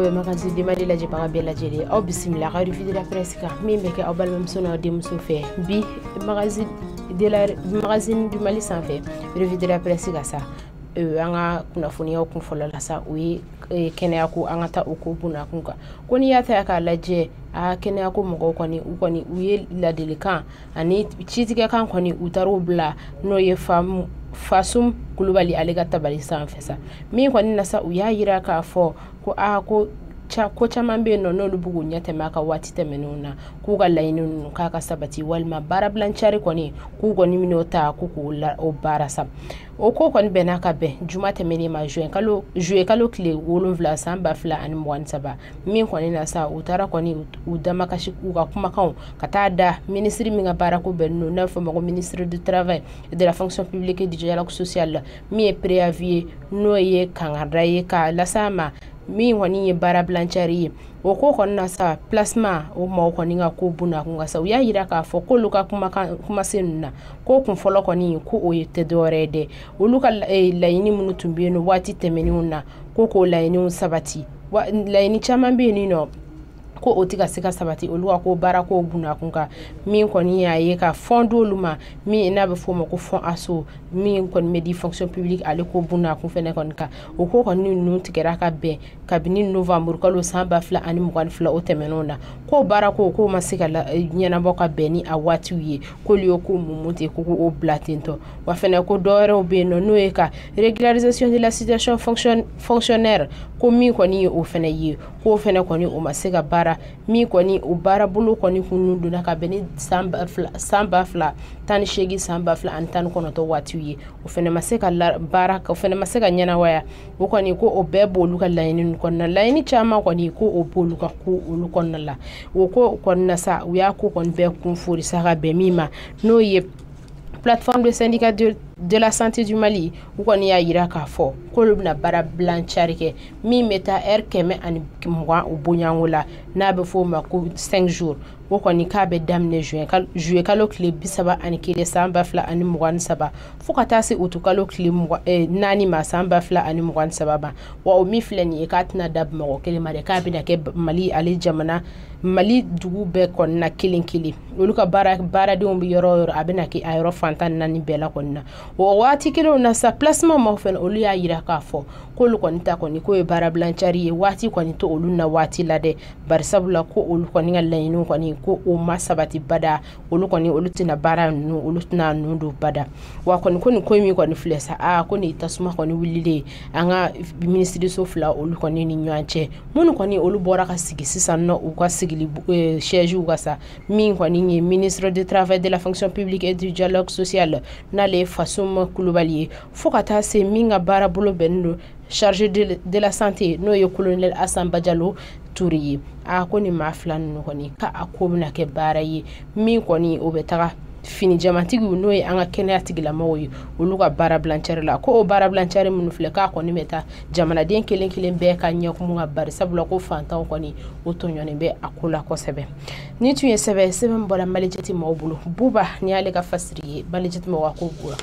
Bɛ Magazine du Mali lajɛbaga bɛɛ lajɛlen, aw bisimila ka revue de la presse kan min bɛ kɛ aw balimamuso n'aw denmuso fɛ bi magazine de la Magazine du Mali sanfɛ. Revue de la presse ka sa, an ka kunnafoniyaw kun fɔlɔ la sa, o ye kɛnɛya ko. An ka taa o ko bunakun kan ko n'i y'a ta k'a lajɛ, a kɛnɛya ko mɔgɔw kɔni, u kɔni u ye ladilikan ani citigɛkan kɔni u taar'o bila, n'o ye Fasum Kulubali ale ka tabali sanfɛ sa. Min kɔni na sa, u y'a yira k'a fɔ ko aa ko ko caman bɛ yen nɔ n'olu b'u ɲɛ tɛmɛ a ka waati tɛmɛnenw na, k'u ka laɲini ninnu k'a ka sabati, walima baarabilancari kɔni k'u kɔni min'o ta ko k'o la o baara sa. O ko kɔni bɛnna ka bɛn juma tɛmɛnen ma, juin kalo, juillet kalo tile 7 san 2023. Min kɔni na sa, u taara kɔni u damakasi u ka kumakanw ka taa da minisiri min ka baarako bɛnnen don, n'a bɛ fɔ o ma ko ministre du Travail et de la Fonction publique et du Dialogue social, min ye préavis ye, n'o ye kangarida ye k'a las'a ma, min kɔni ye baarabilancari ye. O ko kɔni na sa, placement o maaw kɔni ka ko bunakun kan sa, u y'a yira k'a fɔ k'olu ka kumakan kumasen ninnu na, ko kun fɔlɔ kɔni ko o ye tɛ dɔwɛrɛ ye dɛ, olu ka laɲini minnu tun bɛ yen nɔ waati tɛmɛnenw na, ko k'o laɲiniw sabati. Wa laɲini caman bɛ yen nɔ ko o tɛ ka se ka sabati olu ka ko baarako bunakun kan. Min kɔni y'a ye ka fond d'olu ma, min n'a bɛ f'o ma ko fonds ASSO, min kɔni bɛ di fonction publique ale ko bunakun fɛnɛ kɔni kan, o ko kɔni ninnu tigɛra ka bɛn kabini novembre kalo san 2022 o tɛmɛnenw na, k'o baarako k'o ma se ka ɲɛnabɔ ka bɛn ni a waatiw ye, k'olu ye ko mun ten ko k'o bila ten tɔ. Wa fɛnɛ ko dɔwɛrɛw bɛ yen nɔ, n'o ye ka régularisation de la situation fonctionnaire, ko min kɔni ye o fɛnɛ ye, k'o fɛnɛ kɔni o ma se ka baara min kɔni o baarabolo kɔni kun donna ka bɛn ni san 2018, san 2019 waatiw ye, o fɛnɛ ma se ka baara, o fɛnɛ ma se ka ɲɛnawaya. O kɔni ko o bɛɛ b'olu ka laɲini kɔnɔna, laɲini caman kɔni ko o b'olu ka ko olu kɔnɔna la. O ko kɔnɔna na sa, u y'a ko kɔni bɛɛ kun fori sa ka bɛn min ma, n'o ye plateforme de syndicat de la santé du Mali. U kɔni y'a yira k'a fɔ k'olu bɛna baara bilancari kɛ min bɛ taa heure 120 o bonyanko la, n'a bɛ f'o ma ko 5 jours. O kɔni k'a bɛ daminɛ juillet kalo tile 31 san 2023 fo ka taa se utu kalo tile 24 ma san 2023 ma. Wa o min filɛ nin ye, k'a tɛna da Bamakɔ kelen ma dɛ, k'a bɛna kɛ Mali ale jamana, Mali dugu bɛɛ kɔnɔna kelen kelen, olu ka baaradenw bɛ yɔrɔ o yɔrɔ, a bɛna kɛ a yɔrɔ fantan naani bɛɛ la kɔni na. O waati kelenw na sa, placement maaw fɛnɛ, olu y'a yira k'a fɔ k'olu kɔni ta kɔni k'o ye baarabilancari ye, waati kɔni to olu na waati la dɛ, barisabula ko olu kɔni ka laɲiniw kɔni ko o ma sabati bada, olu kɔni olu tɛna baara ninnu, olu tɛna ninnu don bada. Wa kɔni ko nin ko min kɔni filɛ sa, aa ko nin tasuma kɔni wulilen an ka minisiriso fila olu kɔni ni ɲɔgɔn cɛ, minnu kɔni olu bɔra ka sigi sisan nɔ u ka sigili siège ka sa, min kɔni ye ministre du Travail, de la Fonction publique et du Dialogue social, n'ale ye Fasum Kulubali ye, fo ka taa se min ka baarabolo bɛnnen don chargé de la santé, n'o ye colonel Asan Bajalo Touré ye. A ko nin maa fila ninnu kɔni ka a ko bɛna kɛ baara ye min kɔni o bɛ taga fini jamatigiw, n'o ye an ka kɛnɛya tigilamɔgɔw ye, olu ka baara bilancari la, ko o baara bilancari minnu filɛ, k'a kɔni bɛ taa jamanaden kelen kelen bɛɛ ka ɲɛkumu ka bari, sabula ko fantanw kɔni o tɔɲɔnen bɛ a ko la kosɛbɛ. Ni tun ye sɛbɛn bɔra Mali jate maaw bolo, Buba ni y'ale ka fasiri ye Mali jate maaw ka ko bɔra.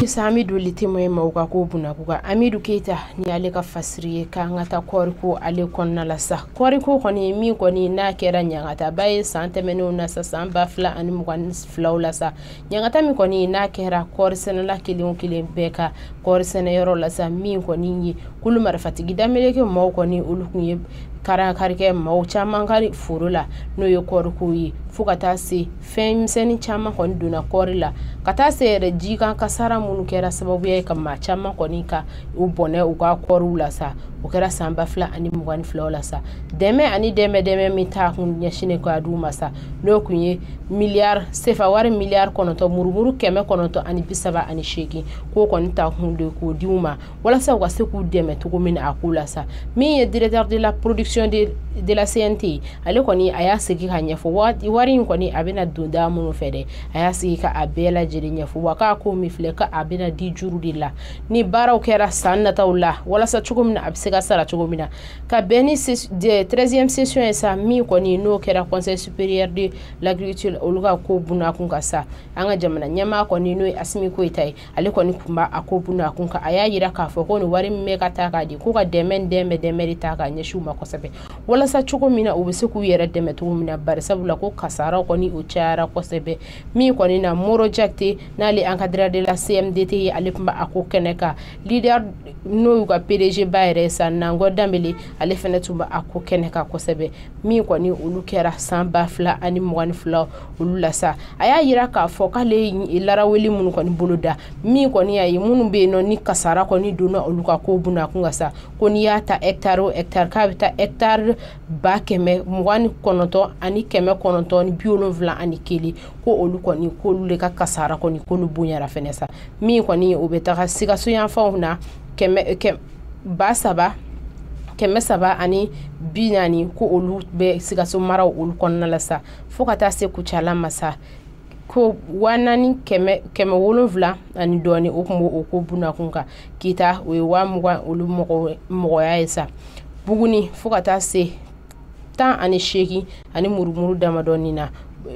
Sisan an bɛ don Le Témoin maaw ka ko bunakun kan. Amidu Keyita ni y'ale ka fasiri ye, k'an ka taa kɔɔriko ale kɔnɔna la sa. Kɔɔriko kɔni min kɔni n'a kɛra ɲangataba ye san tɛmɛnenw na sa, san 2022 la sa, ɲangata min kɔni n'a kɛra kɔɔri sɛnɛla kelen o kelen bɛɛ ka kɔɔri sɛnɛyɔrɔ la sa, min kɔni ye kulu marifatigi dameleke maaw kɔni olu kun ye karikɛ maaw caman kari foro la, n'o ye kɔɔriko ye, fo ka taa se fɛn misɛnnin caman kɔni donna kɔɔri la, ka taa se yɛrɛ jikan kasara minnu kɛra sababu ye ka maa caman kɔni ka u bɔnɛ u ka kɔɔriw la sa, o kɛra san 2022 la sa. Dɛmɛ ani dɛmɛ min taa kun ɲɛsinnen k'a d'u ma sa, n'o kun ye miliyari sefa wari miliyari 9 murumuru 938, k'o kɔni ta kun de k'o di u ma walasa u ka se k'u dɛmɛ cogo min na a ko la sa. Min ye directeur de la production de la CNT, ale kɔni a y'a sigi ka ɲɛfɔ wari in kɔni a bɛna don da minnu fɛ dɛ, a y'a sigi ka a bɛɛ lajɛlen ɲɛfɔ, wa k'a ko min filɛ k'a bɛna di juru de la ni baaraw kɛra san nataw la, walasa cogo min na a bɛ se ka sara cogo min na ka bɛn ni 13e session ye sa, min kɔni n'o kɛra Conseil supérieur de l'agriculture olu ka ko bunakun kan sa. An ka jamana ɲɛmaa kɔni n'o ye Assimi Goïta ye, ale kɔni tun b'a a ko bunakun kan. A y'a yira k'a fɔ ko nin wari min bɛ ka taa k'a di, ko ka dɛmɛ de ta k'a ɲɛsin u ma kosɛbɛ, walasa cogo min na u bɛ se k'u yɛrɛ dɛmɛ cogo min na, bari sabula ko kasara kɔni o cayara kosɛbɛ. Min kɔni na Moro Jakite n'ale encadreur de la CMDT ye, ale tun b'a a ko kɛnɛ kan. Leader n'o y'u ka PDG ba yɛrɛ sa, Nangɔ Danbele, ale fɛnɛ tun b'a a ko kɛnɛ kan kosɛbɛ. Min kɔni olu kɛra san 2022 olu la sa, a y'a yira k'a fɔ k'ale ye laraweli minnu kɔni bolo da, min kɔni y'a ye minnu bɛ yen nɔ ni kasara kɔni donna olu ka ko bunakun kan sa, ko n'i y'a ta hectare o hectare k'a bɛ taa hectare 129,971, ko olu kɔni k'olu de ka kasara kɔni k'olu bonyara fɛnɛ sa. Min kɔni o bɛ taga Sikaso yanfanw na 3340, ko olu bɛ Sikaso maraw olu kɔnɔna la sa, fo ka taa se Kucala ma sa, ko 4700 ani dɔɔni o tun b'o ko bunakun kan. Kita o ye 20,000 olu mɔgɔya ye sa. Buguni fo ka taa se 18 ani murumuru damadɔni na,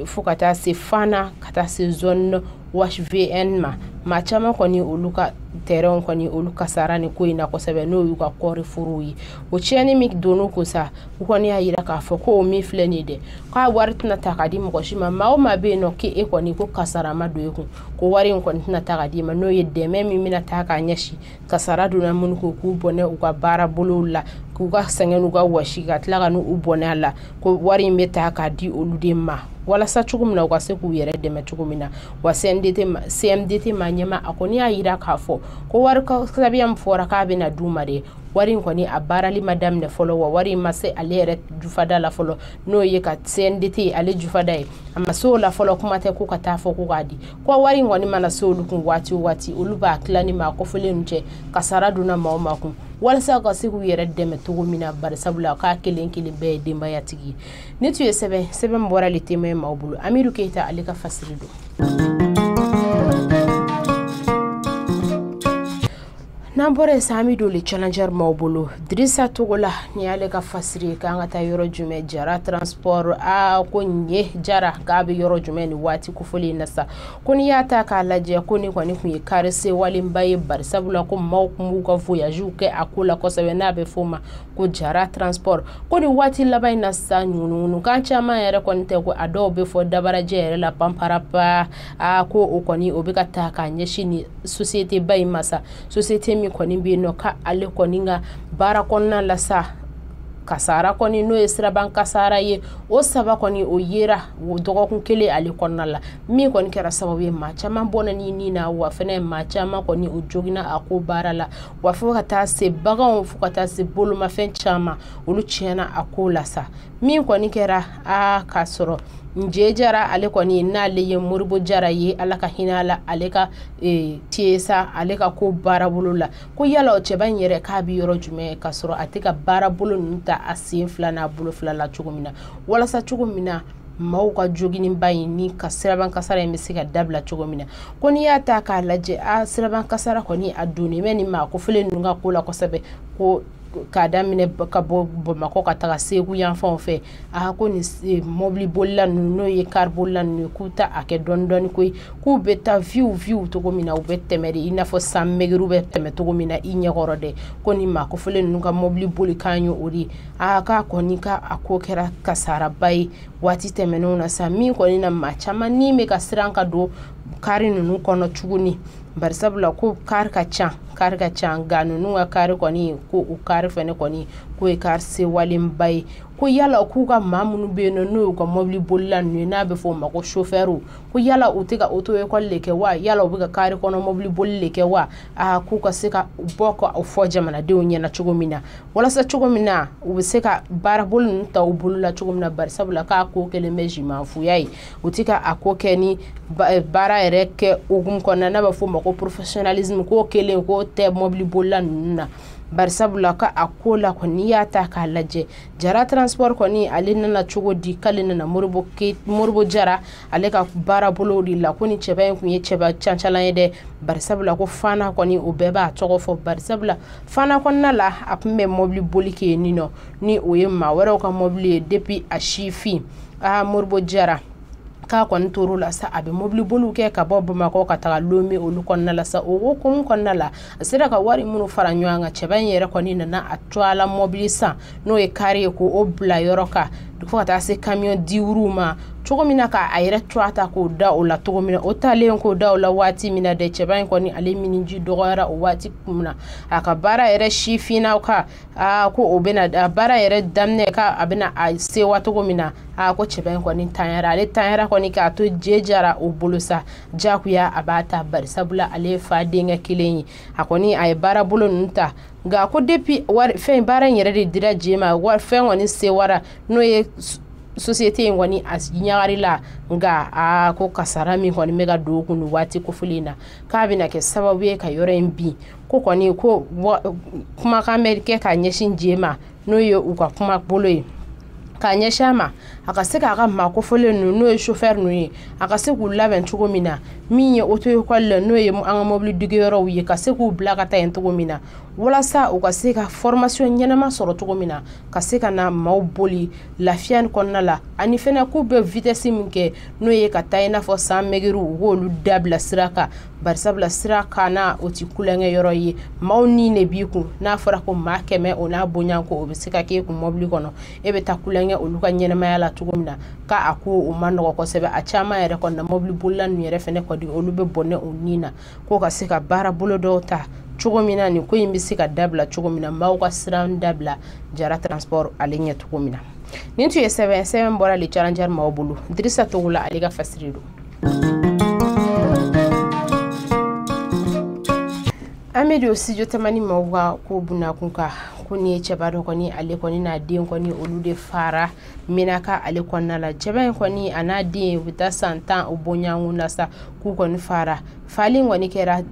fo ka taa se Fana, ka taa se zone HVN ma. Maa caman kɔni olu ka terrain kɔni olu kasara ni ko in na kosɛbɛ, n'o y'u ka kɔɔri forow ye. O tiɲɛni min donn'u kun sa, u kɔni y'a yira k'a fɔ ko o min filɛ nin ye dɛ, k'a wari tɛna ta k'a di mɔgɔ si ma. Maa o maa bɛ yen nɔ k'e kɔni ko kasara ma don e kun, ko wari in kɔni tɛna ta k'a d'i ma, n'o ye dɛmɛ min bɛna ta k'a ɲɛsin kasara donna minnu kun k'u bɔnɛ u ka baara bolow la, k'u ka sɛgɛn n'u ka wɔsi ka tila ka n'u bɔnɛ a la, ko wari in bɛ ta k'a di olu de ma, walasa cogo min na u ka se k'u yɛrɛ dɛmɛ cogo min na. Wa CMDT ma ɲɛma a kɔni y'a yira k'a fɔ ko wari sababuya min fɔra k'a bɛna d'u ma dɛ, wari in kɔni a baarali ma daminɛ fɔlɔ, wa wari in ma se ale yɛrɛ jufada la fɔlɔ, n'o ye ka CNDT ale jufada ye, a ma se o la fɔlɔ, kuma tɛ ko ka taa fɔ ko k'a di. Ko wari in kɔni mana se olu kun waati o waati, olu b'a tila ni maa kɔfɔlen ninnu cɛ, kasara donna maa o maa kun, walasa ka se k'u yɛrɛ dɛmɛ cogo min na, bari sabula k'a kelen kelen bɛɛ ye denbayatigi ye. Ni tun ye sɛbɛn bɔra Le Témoin maaw bolo, Amidu Keyita ale ka fasiri don. N'an bɔra yen sa, an bɛ don Le Challenger maaw bolo. Dirisa Togola ni y'ale ka fasiri k'an ka taa yɔrɔ jumɛn, Jara Transport, aa ko ɲɛ Jara k'a bɛ yɔrɔ jumɛn nin waati kofɔlen in na sa, ko n'i y'a ta k'a lajɛ ko nin kɔni tun ye kari sewalenba ye, bari sabula ko maaw tun b'u ka voyagew kɛ a ko la kosɛbɛ, n'a bɛ f'o ma ko Jara Transport. Ko nin waati laban in na sa, ŋunuŋunukan caman yɛrɛ kɔni tɛ, ko a dɔw bɛ fɔ dabarajɛ yɛrɛ la panparapa, aa ko o kɔni o bɛ ka taa k'a ɲɛsin ni société ba in ma sa, société min kɔni bɛ yen nɔ k'ale kɔni ka baara kɔnɔna la sa, kasara kɔni n'o ye siraban kasara ye, o saba kɔni o yera o dɔgɔkun kelen ale kɔnɔna la, min kɔni kɛra sababu ye maa caman bɔnna ni nin na, wa fɛnɛ maa caman kɔni o joginna a ko baara la, wa fo ka taa se baganw, fo ka taa se bolomafɛn caman olu tiɲɛna a ko la sa. Min kɔni kɛra a k'a sɔrɔ Nje Jara ale kɔni n'ale ye Moribo Jara ye, Ala ka hinɛ a la, ale ka tiesa ale ka ko baarabolo la, ko yala o cɛba in yɛrɛ k'a bɛ yɔrɔ jumɛn, k'a sɔrɔ a tɛ ka baarabolo ninnu ta a sen fila n'a bolo fila la cogo min na, walasa cogo min na maaw ka jogininba in ni ka siraban kasara in bɛ se ka dabila cogo min na. Ko n'i y'a ta k'a lajɛ, a siraban kasara kɔni a donnen bɛ nin maa kofɔlen ninnu ka ko la kosɛbɛ, ko k'a daminɛ ka bɔ Bamakɔ ka taga Segu yanfanw fɛ, a ko nin mobili bolila ninnu n'o ye kari bolila ninnu ye, k'u ta a kɛ dɔɔni dɔɔni koyi, k'u bɛ taa viw cogo min na, u bɛ tɛmɛ de i n'a fɔ san mɛgɛriw bɛ tɛmɛ cogo min na i ɲɛkɔrɔ dɛ, ko nin maa kofɔlen ninnu ka mobili bolikan ye o de ye. A k'a kɔni ka a ko kɛra kasaraba ye waati tɛmɛnenw na sa, min kɔni na maa caman ni bɛ ka siran ka don kari ninnu kɔnɔ tuguni, bari sabula ko kari ka ca, kari ka ca, nka ninnu ka kari kɔni ko o kari fɛnɛ kɔni k'o ye kari sewalenba ye. Ko yala k'u ka maa minnu bɛ yen nɔ n'o y'u ka mobili bolila ninnu ye, n'a bɛ fɔ o ma ko chauffeur, ko yala u tɛ ka auto école de kɛ wa, yala u bɛ ka kari kɔnɔ mobili boli de kɛ wa, aa k'u ka se ka bɔ ka o fɔ jamanadenw ɲɛna cogo min na, walasa cogo min na u bɛ se ka baarabolo ninnu ta u bolo la cogo min na, bari sabula k'a ko kɛlen bɛ zimanfuya ye, u tɛ ka a ko kɛ ni baara yɛrɛ kɛ hukumu kɔnɔna, n'a bɛ fɔ o ma ko professionnalisme, k'o kɛlen k'o tɛ mobili bolila ninnu na. Barisabula ka a ko la kɔni y'a ta k'a lajɛ Jara Transport kɔni ale nana cogo di k'ale nana Moribo Jara ale ka baara bolo de la ko ni cɛba in kun ye cɛba cancalan ye dɛ barisabula ko fana kɔni o bɛɛ b'a tɔgɔ fɔ barisabula fana kɔnɔna la a tun bɛ mobili boli kɛ yen nɔ ni o ye maa wɛrɛw ka mobili ye depuis a sifin aa Moribo Jara k'a kɔni tor'o la sa a bɛ mobili boliw kɛ ka bɔ Bamakɔ ka taga Lome olu kɔnɔna la sa o hukumu kɔnɔna la a sera ka wari minnu fara ɲɔgɔn kan cɛba in yɛrɛ kɔni nana a tɔgɔla mobili san n'o ye kari ye k'o bila yɔrɔ kan fo ka taa se camion diwuruw ma cogo min na k'a yɛrɛ tɔgɔ ta k'o da o la cogo min na o talen k'o da o la waati min na dɛ cɛba in kɔni ale miniji dɔgɔyara o waati kun na a ka baara yɛrɛ sifinnaw kan aa ko o bɛna a baara yɛrɛ daminɛ k'a bɛna a sewa cogo min na aa ko cɛba in kɔni tanyara ale tanyara kɔni k'a to je jara o bolo sa jagoya a b'a ta barisabula ale ye fa denkɛ kelen ye a kɔni a ye baara bolo ninnu ta nka ko depuis wari fɛn baara in yɛrɛ de dira je ma wari fɛn kɔni sewara n'o ye société in kɔni a ɲagari la nka aa ko kasara min kɔni bɛ ka don o kun nin waati kofɔlen in na k'a bɛna kɛ sababu ye ka yɔrɔ in bin ko kɔni ko kumakan bɛ kɛ ka ɲɛsin je ma n'o ye u ka kuma bolo ye k'a ɲɛsin a ma a ka se k'a ka maa kofɔlen ninnu n'o ye chauffeur ninnu ye a ka se k'u labɛn cogo min na min ye auto école la n'o ye an ka mobili degeyɔrɔw ye ka se k'u bila ka taa yen cogo min na walasa u ka se ka formation ɲɛnama sɔrɔ cogo min na ka se ka na maaw boli lafiya kɔnɔna la ani fɛnɛ k'u bɛ vitesse min kɛ n'o ye ka taa i n'a fɔ 100 mètres u k'olu dabila sira kan barisabula sira kan na o ti kulonkɛ yɔrɔ ye maaw ni de b'i kun n'a fɔra ko maa 100 o n'a bonya ko o bɛ se ka k'e kun mobili kɔnɔ e bɛ taa kulonkɛ olu ka ɲɛnamaya la cogo min na k'a ko o ma nɔgɔ kosɛbɛ a caman yɛrɛ kɔni na mobili bolila ninnu yɛrɛ fɛnɛ kɔni olu bɛ bɔnɛ u ni na k'o ka se ka baara bolo dɔw ta cogo min na nin ko in bɛ se ka dabila cogo min na maaw ka siran dabila Jara Transport ale ɲɛ cogo min na nin tun ye sɛbɛn bɔra Le Challenger maaw bolo Dirisa Togola ale ka fasiri don. An bɛ don studio tamani maaw ka ko bunakun kan ko nin ye cɛba dɔ kɔni ale kɔni n'a den kɔni olu de fara Menaka ale kɔnɔna la cɛba in kɔni a n'a den u bɛ taa san 10 o bɔɲɔgɔn na sa k'u kɔni fara fali kɔni kɛra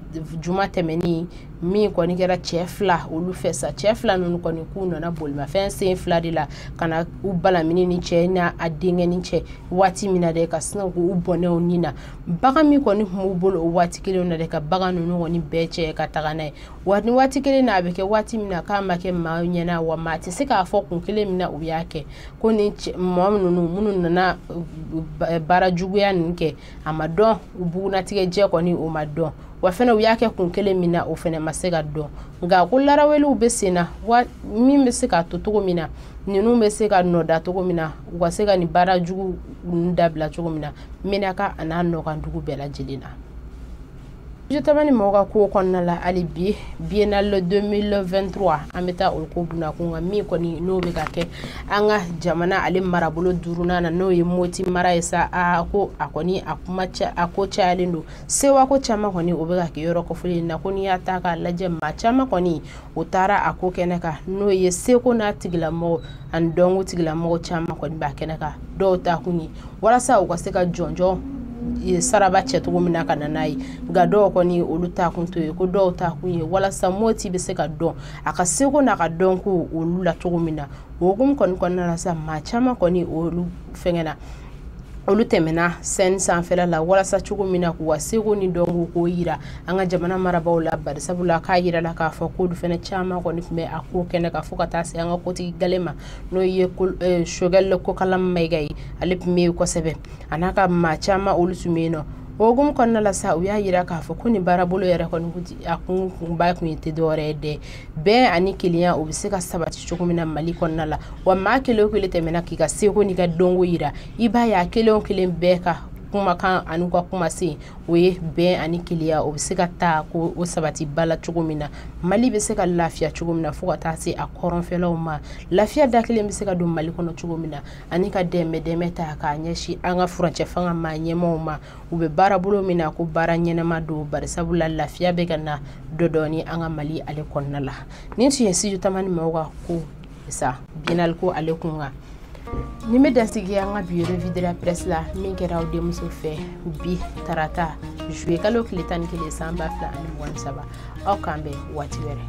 juma tɛmɛnen min kɔni kɛra cɛ fila olu fɛ sa cɛ fila ninnu kɔni k'u nana bolimafɛn sen fila de la ka na u balamini ni cɛ n'a a denkɛ ni cɛ waati min na dɛ ka sin k'u bɔnɛw ni na bagan min kɔni tun b'u bolo o waati kelen na dɛ ka bagan ninnu kɔni bɛɛ cɛ ka taga n'a ye wa ni waati kelen na a bɛ kɛ waati min na k'a ma kɛ maa ɲɛna wa maa tɛ se k'a fɔ kun kelen min na u y'a kɛ ko ni mɔgɔ ninnu minnu nana baara juguya ninnu kɛ a ma dɔn u bugunatigɛ jɛ kɔni o ma dɔn wa fɛnɛ u y'a kɛ kun kelen min na o fɛnɛ ma se ka dɔn nka ko laraweliw bɛ sen na wa min bɛ se k'a to cogo min na ninnu bɛ se ka nɔda cogo min na u ka se ka nin baara jugu ninnu dabila cogo min na Menaka a n'a nɔkan dugu bɛɛ lajɛlen na. Tamani mɔgɔw ka ko kɔnɔna la hali bi Biennale 2023 an bɛ taa o ko bunakun kan min kɔni n'o bɛ ka kɛ an ka jamana ale marabolo duurunan na n'o ye Moti mara ye sa aa ko a kɔni a kuma a ko cayalen don sewa ko caman kɔni o bɛ ka kɛ yɔrɔ kofɔlen na ko n'i y'a ta k'a lajɛ maa caman kɔni o taara a ko kɛnɛ kan n'o ye seko n'a tigilamɔgɔ ani dɔnko tigilamɔgɔ caman kɔni b'a kɛnɛ kan dɔw ta kun ye walasa u ka se ka jɔnjɔn saraba cɛ cogo min na ka na n'a ye nka dɔw kɔni olu ta kun to ye ko dɔw ta kun ye walasa Moti bɛ se ka dɔn a ka seko n'a ka dɔnko olu la cogo min na o hukumu kɔni kɔnɔna la sa maa caman kɔni olu fɛngɛna olu tɛmɛna scène sanfɛla la walasa cogo min na k'u ka seko ni dɔnko k'o yira an ka jamana marabaaw la barisabula k'a yira la k'a fɔ k'olu fɛnɛ caman kɔni tun bɛ a ko kɛnɛ kan fo ka taa se an ka kotigi gale ma n'o ye Choguel Kokalla Maïga ye ale tun bɛ yen kosɛbɛ a n'a ka maa caman olu tun bɛ yen nɔ o hukumu kɔnɔna la sa u y'a yira k'a fɔ ko nin baarabolo yɛrɛ kɔni a kunba kun tɛ dɔwɛrɛ ye dɛ bɛn ani kelenya o bɛ se ka sabati cogo min na Mali kɔnɔna la wa maa kelen o kelen tɛmɛna k'i ka seko n'i ka dɔnko yira i b'a ye a kelen o kelen bɛɛ ka kumakan ani ka kumasen o ye bɛn ani kelenya o bɛ se ka taa ko o sabati ba la cogo min na Mali bɛ se ka lafiya cogo min na fo ka taa se a kɔrɔnfɛlaw ma lafiya da kelen bɛ se ka don Mali kɔnɔ cogo min na ani ka dɛmɛ ta k'a ɲɛsin an ka furancɛ fanga maa ɲɛmaaw ma u bɛ baara bolo min na ko baara ɲɛnama don barisabula lafiya bɛ ka na dɔ dɔɔni an ka Mali ale kɔnɔna la nin tun ye studio tamani maaw ka ko sa Biennale ko ale kun kan Ni bɛ dansigi an ka bi revue de la presse la min kɛra aw denmuso fɛ bi tarata juillet kalo tile 11 san 2023 aw k'an bɛn waati wɛrɛ.